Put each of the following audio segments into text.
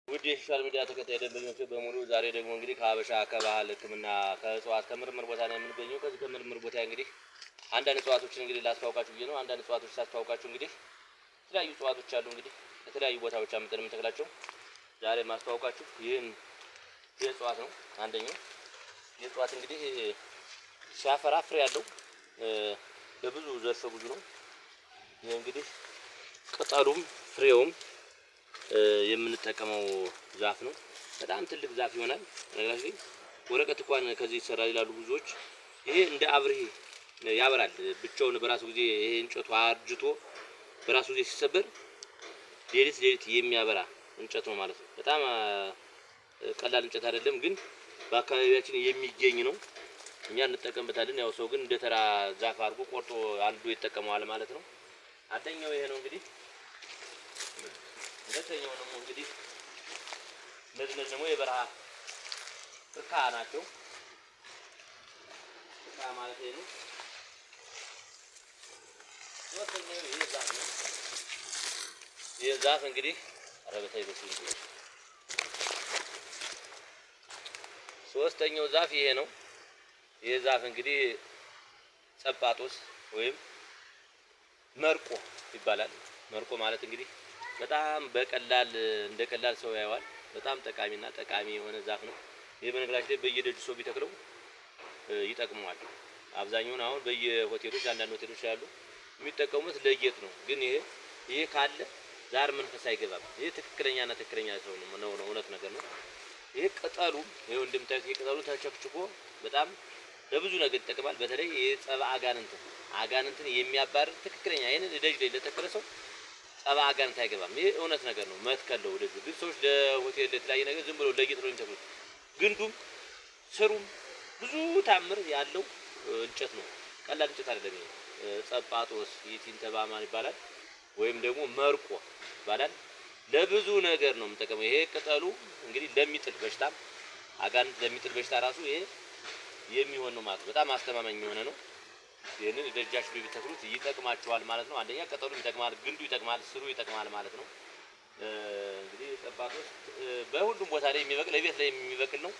ውድ የ social media ተከታይ ደንበኞች በሙሉ፣ ዛሬ ደግሞ እንግዲህ ከሀበሻ ከባህል ሕክምና ከእጽዋት ከምርምር ቦታ ነው የምንገኘው። ከዚህ ከምርምር ቦታ እንግዲህ አንዳንድ እጽዋቶችን እንግዲህ ላስተዋውቃችሁ ብዬ ነው። አንዳንድ እጽዋቶች ሳስተዋውቃችሁ እንግዲህ የተለያዩ እጽዋቶች አሉ፣ እንግዲህ ከተለያዩ ቦታዎች አምጥተን የምንተክላቸው። ዛሬ ማስተዋውቃችሁ ይህን የእጽዋት ነው። አንደኛው የእጽዋት እንግዲህ ሲያፈራ ፍሬ ያለው በብዙ ዘርፈ ብዙ ነው። ይህ እንግዲህ ቅጠሉም ፍሬውም የምንጠቀመው ዛፍ ነው። በጣም ትልቅ ዛፍ ይሆናል። ነገራችን ወረቀት እንኳን ከዚህ ይሰራል ይላሉ ብዙዎች። ይሄ እንደ አብርሄ ያበራል ብቻውን በራሱ ጊዜ። ይሄ እንጨቱ አርጅቶ በራሱ ጊዜ ሲሰበር ሌሊት ሌሊት የሚያበራ እንጨት ነው ማለት ነው። በጣም ቀላል እንጨት አይደለም፣ ግን በአካባቢያችን የሚገኝ ነው። እኛ እንጠቀምበታለን። ያው ሰው ግን እንደ ተራ ዛፍ አድርጎ ቆርጦ አንዱ ይጠቀመዋል ማለት ነው። አንደኛው ይሄ ነው እንግዲህ። ሁለተኛው ደግሞ እንግዲህ እነዚህ ደግሞ የበረሃ ፍርካ ናቸው። ፍርካ ማለት ይሄ ነው። ሶስተኛው ይሄ ዛፍ ነው። ይህ ዛፍ እንግዲህ ኧረ በስመ አብ። ሶስተኛው ዛፍ ይሄ ነው። ይሄ ዛፍ እንግዲህ ጸጳጦስ ወይም መርቆ ይባላል። መርቆ ማለት እንግዲህ በጣም በቀላል እንደ ቀላል ሰው ያየዋል። በጣም ጠቃሚና ጠቃሚ የሆነ ዛፍ ነው። ይህ በነገራችን ላይ በየደጁ ሰው ቢተክለው ይጠቅመዋል። አብዛኛውን አሁን በየሆቴሎች፣ አንዳንድ ሆቴሎች ያሉ የሚጠቀሙት ለጌጥ ነው። ግን ይሄ ካለ ዛር መንፈስ አይገባም። ይሄ ትክክለኛና ትክክለኛ ሰው ነው ነው፣ እውነት ነገር ነው። ይሄ ቅጠሉ ይሄው እንደምታዩት ይሄ ቅጠሉ ተቸክችኮ በጣም ለብዙ ነገር ይጠቅማል። በተለይ ይሄ ጸባ አጋንንትን የሚያባርር ትክክለኛ፣ ይሄንን ደጅ ላይ ለተከለ ሰው ጸባ አጋንንት አይገባም። ይሄ እውነት ነገር ነው። መትከል ነው ወደዚህ። ግን ሰዎች ለሆቴል ለተለያየ ነገር ዝም ብሎ ለጌጥ ነው የሚተክሉት። ግንዱም ስሩም ብዙ ታምር ያለው እንጨት ነው። ቀላል እንጨት አይደለም። ይሄ ጸጳጦስ ይቲንተባማን ይባላል፣ ወይም ደግሞ መርቆ ይባላል። ለብዙ ነገር ነው የምንጠቀመው። ይሄ ቅጠሉ እንግዲህ ለሚጥል በሽታም፣ አጋንንት ለሚጥል በሽታ ራሱ ይሄ የሚሆን ነው ማለት ነው። በጣም አስተማማኝ የሆነ ነው። ይህንን ደጃችሁ ላይ ቢተክሉት ይጠቅማችኋል ማለት ነው። አንደኛ ቅጠሉ ይጠቅማል፣ ግንዱ ይጠቅማል፣ ስሩ ይጠቅማል ማለት ነው። እንግዲህ ጸጳጦስ በሁሉም ቦታ ላይ የሚበቅል፣ ቤት ላይ የሚበቅል ነው።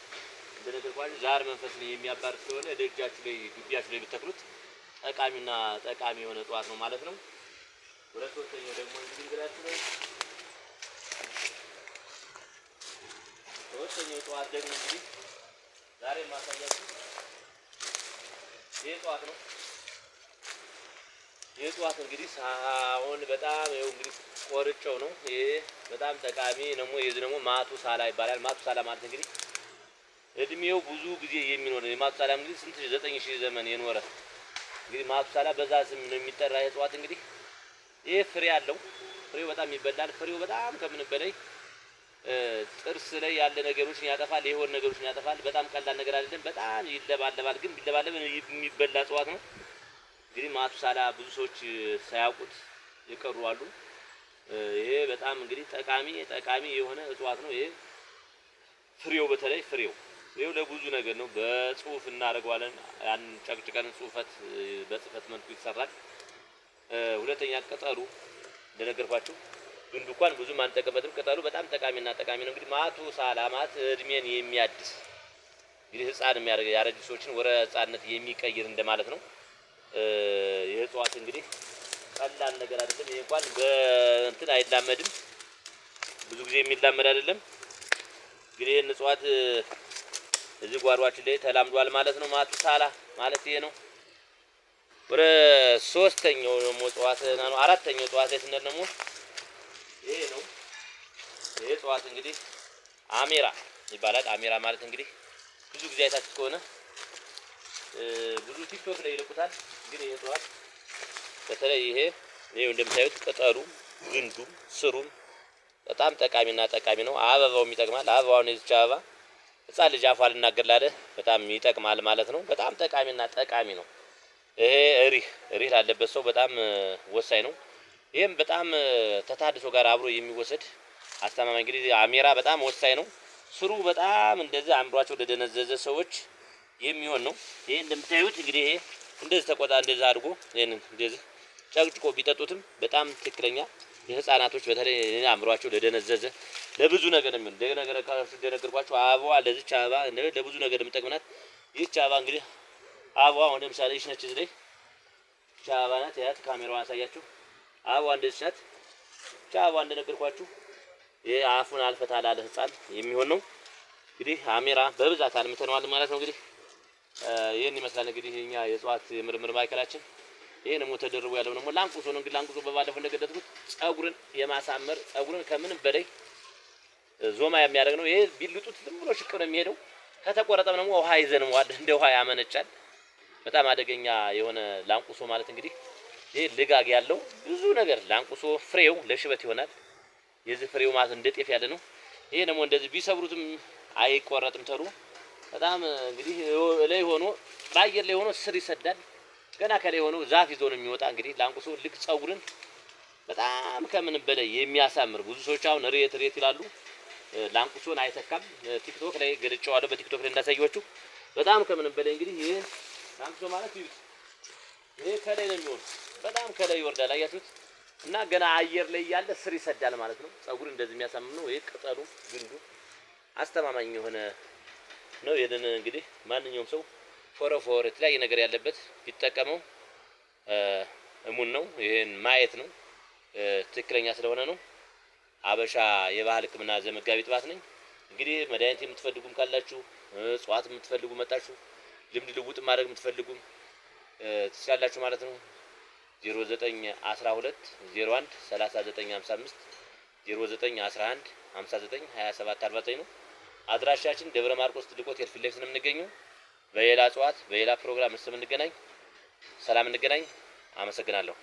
እንደነገርኳችሁ ዛር መንፈስን የሚያባርር ስለሆነ ደጃችሁ ላይ፣ ግቢያችሁ ላይ ቢተክሉት ጠቃሚና ጠቃሚ የሆነ እጽዋት ነው ማለት ነው። ወደ ሶስተኛው ደግሞ እንግዲህ እንግዳችሁ ነው። ሶስተኛው እጽዋት ደግሞ እንግዲህ ዛሬ የማሳያችሁ ይህ እጽዋት ነው። ይህ እጽዋት እንግዲህ አሁን በጣም ይኸው እንግዲህ ቆርጬው ነው። ይሄ በጣም ጠቃሚ ደግሞ የዚህ ደግሞ ማቱሳላ ይባላል። ማቱሳላ ማለት እንግዲህ እድሜው ብዙ ጊዜ የሚኖር፣ የማቱሳላ እንግዲህ ስንት 9000 ዘመን የኖረ፣ እንግዲህ ማቱሳላ በዛ ስም ነው የሚጠራ። ይሄ እጽዋት እንግዲህ ይሄ ፍሬ አለው። ፍሬው በጣም ይበላል። ፍሬው በጣም ከምን በላይ ጥርስ ላይ ያለ ነገሮችን ያጠፋል። የሆድ ነገሮችን ያጠፋል። በጣም ቀላል ነገር አይደለም። በጣም ይለባለባል፣ ግን ቢለባለብ የሚበላ እጽዋት ነው። እንግዲህ ማቱሳላ ብዙ ሰዎች ሳያውቁት የቀሩ አሉ። ይሄ በጣም እንግዲህ ጠቃሚ ጠቃሚ የሆነ እጽዋት ነው። ይሄ ፍሬው፣ በተለይ ፍሬው ለብዙ ነገር ነው። በጽሁፍ እናደርገዋለን። ያን ጨቅጭቀን ጽሁፈት በጽፈት መልኩ ይሰራል። ሁለተኛ ቅጠሉ እንደነገርኳችሁ ግንዱ እንኳን ብዙም አንጠቀምበትም። ቅጠሉ በጣም ጠቃሚና ጠቃሚ ነው። እንግዲህ ማቱሳላ ማለት እድሜን የሚያድስ፣ እንግዲህ ህፃን የሚያደርግ፣ ያረጁ ሰዎችን ወደ ህፃንነት የሚቀይር እንደማለት ነው። ይህ እጽዋት እንግዲህ ቀላል ነገር አይደለም። ይሄ እንኳን በእንትን አይላመድም፣ ብዙ ጊዜ የሚላመድ አይደለም። እንግዲህ ይህን እጽዋት እዚህ ጓሯችን ላይ ተላምዷል ማለት ነው። ማቱሳላ ማለት ይሄ ነው። ወደ ሶስተኛው ደግሞ እጽዋት ነው፣ አራተኛው እጽዋት ላይ ስንል ደግሞ ይሄ ነው። ይሄ እጽዋት እንግዲህ አሜራ ይባላል። አሜራ ማለት እንግዲህ ብዙ ጊዜ አይታችሁ ከሆነ ብዙ ቲክቶክ ላይ ይልቁታል። ግን ይሄ እጽዋት በተለይ ይሄ ይሄው እንደምታዩት ቅጠሉ፣ ግንዱም፣ ስሩም በጣም ጠቃሚና ጠቃሚ ነው። አበባውም ይጠቅማል። አበባውን የዚች አበባ ህፃን ልጅ አፏ ልናገር ላለ በጣም ይጠቅማል ማለት ነው። በጣም ጠቃሚና ጠቃሚ ነው። ይሄ እሪህ እሪህ ላለበት ሰው በጣም ወሳኝ ነው። ይሄም በጣም ተታድሶ ጋር አብሮ የሚወሰድ አስተማማኝ፣ እንግዲህ አሜራ በጣም ወሳኝ ነው። ስሩ በጣም እንደዚህ አእምሯቸው ለደነዘዘ ሰዎች የሚሆን ነው። ይሄ እንደምታዩት እንግዲህ ይሄ እንደዚህ ተቆጣ እንደዚህ አድርጎ ይሄንን እንደዚህ ጨቅጭቆ ቢጠጡትም በጣም ትክክለኛ የህፃናቶች በተለይ አእምሯቸው ለደነዘዘ ለብዙ ነገር ነው የሚሆን። እንደነገርኳችሁ አበባዋ ለዚች አበባ ለብዙ ነገር የምጠቅምናት ይህች አበባ እንግዲህ አበባ አሁን ለምሳሌ ይህች ነች። እዚህ ላይ ይህች አበባ ናት። ያት ካሜራዋን አሳያችሁ። አበባ እንደዚህ ናት። ይህች አበባ እንደነገርኳችሁ ይሄ አፉን አልፈታ ላለ ህፃን የሚሆን ነው። እንግዲህ አሜራ በብዛት አልምተነዋል ማለት ነው። እንግዲህ ይህን ይመስላል እንግዲህ እኛ የእጽዋት የምርምር ማዕከላችን። ይሄ ደግሞ ተደርቦ ያለው ደግሞ ላንቁሶ ነው። እንግዲህ ላንቁሶ በባለፈው እንደገለጥኩት ጸጉርን የማሳመር ጸጉርን ከምንም በላይ ዞማ የሚያደርግ ነው። ይሄ ቢልጡት ዝም ብሎ ሽቅብ ነው የሚሄደው። ከተቆረጠም ደግሞ ውሃ ይዘንመዋል፣ እንደ ውሃ ያመነጫል። በጣም አደገኛ የሆነ ላንቁሶ ማለት እንግዲህ ይሄ ልጋግ ያለው ብዙ ነገር ላንቁሶ ፍሬው ለሽበት ይሆናል። የዚህ ፍሬው ማለት እንደ ጤፍ ያለ ነው። ይሄ ደግሞ እንደዚህ ቢሰብሩትም አይቆረጥም ተሩ በጣም እንግዲህ ላይ ሆኖ በአየር ላይ ሆኖ ስር ይሰዳል። ገና ከላይ ሆኖ ዛፍ ይዞ ነው የሚወጣ። እንግዲህ ላንቁሶ ልክ ጸጉርን በጣም ከምንም በላይ የሚያሳምር ብዙ ሰዎች አሁን ሬት ሬት ይላሉ። ላንቁሶን አይተካም። ቲክቶክ ላይ ገልጬዋለሁ። በቲክቶክ ላይ እንዳሳየኋችሁ በጣም ከምንም በላይ እንግዲህ ይሄ ላንቁሶ ማለት ይዩት፣ ይሄ ከላይ ነው የሚሆን፣ በጣም ከላይ ይወርዳል። አያችሁት? እና ገና አየር ላይ ያለ ስር ይሰዳል ማለት ነው። ጸጉር እንደዚህ የሚያሳምር ነው። ይሄ ቅጠሉ ግንዱ አስተማማኝ የሆነ ነው። ይሄንን እንግዲህ ማንኛውም ሰው ፎረፎር የተለያየ ነገር ያለበት ቢጠቀመው እሙን ነው። ይሄን ማየት ነው፣ ትክክለኛ ስለሆነ ነው። አበሻ የባህል ሕክምና ዘመጋቢ ጥባት ነኝ። እንግዲህ መድኃኒት የምትፈልጉም ካላችሁ እጽዋት የምትፈልጉ መጣችሁ ልምድ ልውጥ ማድረግ የምትፈልጉም ትችላላችሁ ማለት ነው። 0912 01 39 55 0911 59 27 49 ነው። አድራሻችን ደብረ ማርቆስ ትልቅ ሆቴል ፊት ለፊት ነው የምንገኘው። በሌላ እጽዋት በሌላ ፕሮግራም እስከምንገናኝ ሰላም እንገናኝ። አመሰግናለሁ።